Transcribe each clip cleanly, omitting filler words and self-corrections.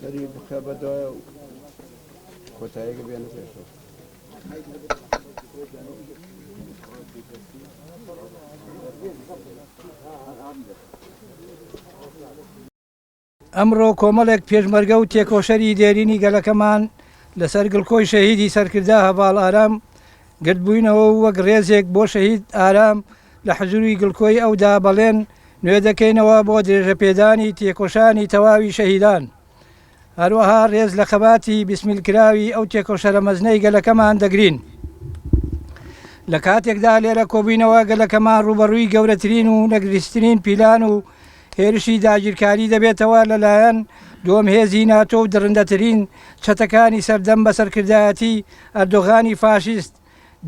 سەری بخە بە دوایە و کۆتاییەکە بێنە پێشەوە. ئەمڕۆ کۆمەڵێک پێشمەرگە و تێکۆشەری دێرینی گەلەکەمان لەسەر گڵکۆی شەهیدی سەرکردە هەڤاڵ ئارام گردبووینەوە و وەک ڕێزێک بۆ شەهید ئارام لە حزوری گڵکۆی ئەودا بەڵێن نوێ دەکەینەوە بۆ درێژەپێدانی تێکۆشانی تەواوی شەهیدان. هەروەها ڕێز لە خەباتی بیسمیلکراوی ئەو تێکۆشەرە مەزنەی گەلەکەمان دەگرین. لە کاتێکدا لێرە کۆبووینەوە گەلەکەمان ڕووبەڕووی گەورەترین و نەگریسترین پیلان و هێرشی داگیرکاری دەبێتەوە لەلایەن دووەم هێزی ناتۆ و دڕندەترین چەتەکانی سەردەم بە سەرکردایەتی ئەردۆغانی فاشیست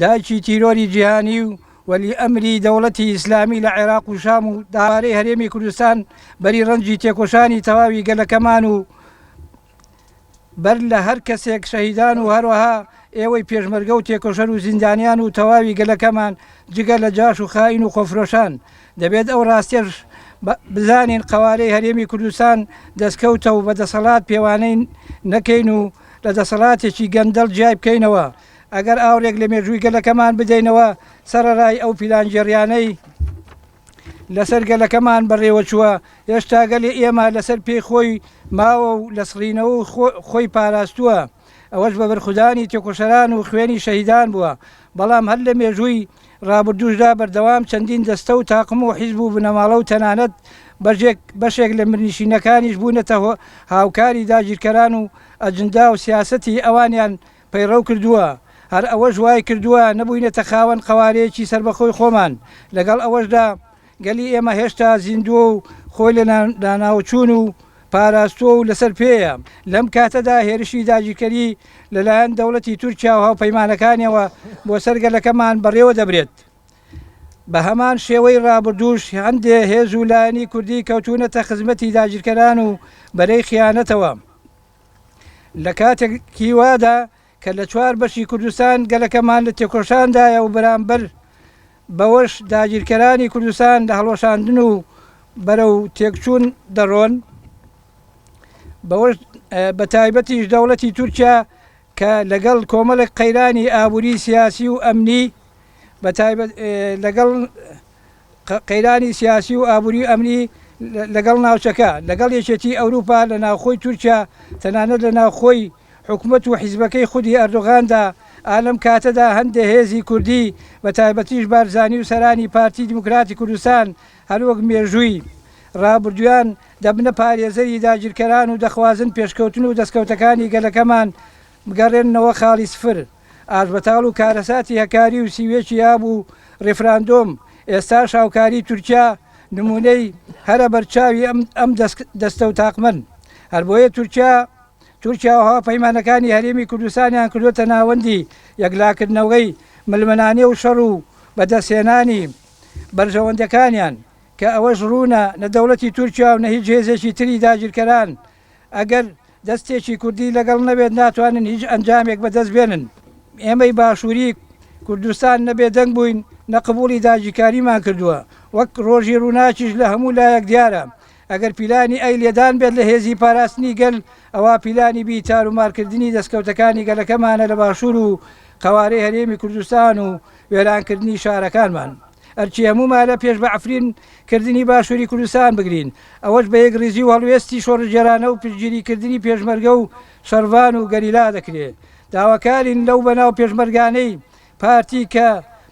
دایکی تیرۆری جیهانی و وەلی ئەمری دەوڵەتی ئیسلامی لە عێراق و شام و داوارەی هەرێمی کوردستان بەری ڕەنجی تێکۆشانی تەواوی گەلەکەمان و بەر لە هەر کەسێک شەهیدان و هەروەها ئێوەی پێشمەرگە و تێکۆشەر و زیندانیان و تەواوی گەلەکەمان جگە لە جاش و خائین و خۆفرۆشان دەبێت ئەو ڕاستیەش بزانین قەوارەی هەرێمی کوردستان دەستکەوتە و بە دەسەڵات پێوانەی نەکەین و لە دەسەڵاتێکی گەندەڵ جیای بکەینەوە ئەگەر ئاوڕێک لە مێژووی گەلەکەمان بدەینەوە سەرەڕای ئەو پیلانگێڕیانەی لەسەر گەلەکەمان بەڕێوەچووە، هێشتا گەلی ئێمە لەسەر پێی خۆی ماوە و لە سڕینەوە خۆی پاراستووە، ئەوەش بە بەرخودانی تێکۆشەران و خوێنی شەهیدان بووە، بەڵام هەر لە مێژووی ڕابردووشدا بەردەوام چەندین دەستە و تاقم و حیزب و بنەماڵە و تەنانەت بەشێک بەشێک لە میرنشینەکانیش بوونەتە هاوکاری داگیرکەران و ئەجندا و سیاسەتی ئەوانیان پەیڕەو کردووە، هەر ئەوەش وای کردووە نەبووینەتە خاوەن قەوارەیەکی سەربەخۆی خۆمان، لەگەڵ ئەوەشدا گەلی ئێمە هێشتا زیندووە و خۆی لە لەناوچوون و پاراستووە و لەسەر پێیە. لەم کاتەدا هێرشی داگیرکەری لەلایەن دەوڵەتی تورکیا و هاوپەیمانەکانیەوە بۆ سەر گەلەکەمان بەڕێوە دەبرێت. بە هەمان شێوەی ڕابردووش هەندێ هێز و لایەنی کوردی کەوتوونەتە خزمەتی داگیرکەران و بەرەی خیانەتەوە. لە کاتێکی وادا کە لە چوار بەشی کوردستان گەلەکەمان لە تێکۆشاندایە و بەرامبەر بەوەش داگیرکەرانی کوردستان لە هەڵوەشاندن و بەرەو تێکچوون دەڕۆن بەوەش بە تایبەتیش دەوڵەتی تورکیا کە لەگەڵ کۆمەڵێک قەیرانی ئابووری سیاسی و ئەمنی بە تایبەت لەگەڵ قەیرانی سیاسی و ئابووری و ئەمنی لەگەڵ ناوچەکە، لەگەڵ یەکێتیی ئەوروپا لە ناوخۆی تورکیا، تەنانەت لە ناوخۆی حکومەت و حیزبەکەی خودی ئەردۆغاندا، ئا لەم کاتەدا هەندێ هێزی کوردی، بە تایبەتیش بارزانی و سەرانی پارتی دیموکراتی کوردستان، هەروەک مێژووی ڕابردوویان، دەبنە پارێزەری داگیرکەران و دەخوازن پێشکەوتن و دەستکەوتەکانی گەلەکەمان بگەڕێننەوە خاڵی سفر. ئاشبەتاڵ و کارەساتی هەکاری و سیوێکی ئاب و ڕیفراندۆم، ئێستاش هاوکاری تورکیا نمونەی هەرە بەرچاوی ئەم دەستە و تاقمەن. هەربۆیە تورکیا تورکیا و هاوپەیمانەکانی هەرێمی کوردستانیان کردۆتە ناوەندی یەکلاکردنەوەی ململانێ و شەڕ و بەدەستهێنانی بەرژەوەندەکانیان کە ئەوەش ڕوونە نە دەوڵەتی تورکیا و نە هیچ هێزێکی تری داگیرکەران ئەگەر دەستێکی کوردی لەگەڵ نەبێت ناتوانن هیچ ئەنجامێک بەدەست بێنن. ئێمەی باشووری کوردستان نە بێدەنگ بووین نە قبوڵی داگیرکاریمان کردووە. وەک ڕۆژی ڕووناکیش لە هەموو لایەک دیارە ئەگەر پیلانی ئەی لێدان بێت لە هێزی پاراستنی گەل ئەوا پیلانی بی تارومارکردنی دەستکەوتەکانی گەلەکەمانە لە باشوور و قەوارەی هەرێمی کوردستان و وێرانکردنی شارەکانمان. ئەرکی هەموومانە پێش بە عەفرین کردنی باشووری کوردستان بگرین، ئەوەش بە یەکڕیزی و هەڵوێستی شۆڕشگێرانە و پشتگیری کردنی پێشمەرگە و شەڕڤان و گەریلا دەکرێ. داواکارین لەو بەناو پێشمەرگانەی پارتی کە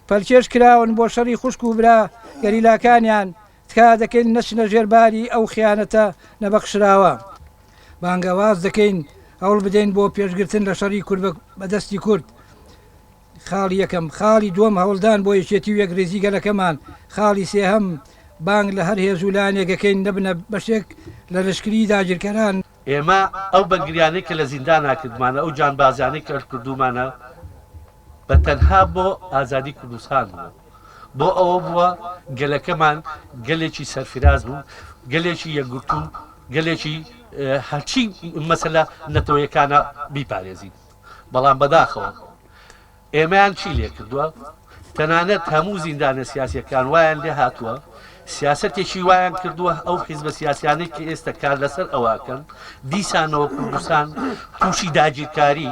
پەلکێش کراون بۆ شەڕی خوشک و برا گەریلاکانیان، تکا دەکەین نەچنە ژێر باری ئەو خیانەتە نەبەخشراوە. بانگەواز دەکەین هەوڵ بدەین بۆ پێشگرتن لە شەڕی کورد بە دەستی کورد. خاڵی یەکەم، خاڵی دووەم هەوڵدان بۆ یەکێتی و یەکڕیزی گەلەکەمان، خاڵی سێهەم بانگ لە هەر هێز و لایەنێک ئەکەین نەبنە بەشێک لە لەشکری داگیرکەران. ئێمە ئەو بەرگریانەی کە لە زیندانا کردمانە، ئەو جانبازیانەی کە کردوومانە بە تەنها بۆ ئازادی کوردستان بووە. بۆ ئەوە بووە گەلەکەمان گەلێکی سەرفراز بوو، گەلێکی یەکگرتوو، گەلێکی هەرچی مەسەلە نەتەوەیەکانە بیپارێزین. بەڵام بەداخەوە ئێمەیان چی لێ کردووە؟ تەنانەت هەموو زیندانە سیاسیەکان وایان لێ هاتووە، سیاسەتێکی وایان کردووە ئەو حیزبە سیاسیانەی کە ئێستا کار لەسەر ئەوەکەن دیسانەوە کوردستان تووشی داگیرکاری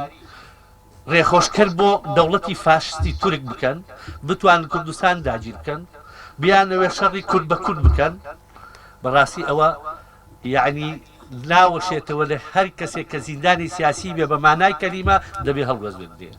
ڕێخۆشکەر بۆ دەوڵەتی فاشستی تورک بکەن، بتوان کوردستان داگیر بکەن، بیانەوێ شەڕی کورد بە کورد بکەن. بەڕاستی ئەوە یعنی ناوەشێتەوە لە هەر کەسێک کە زیندانی سیاسی بێ بە مانای کەلیمە دەبێ هەڵوێست بگرێ.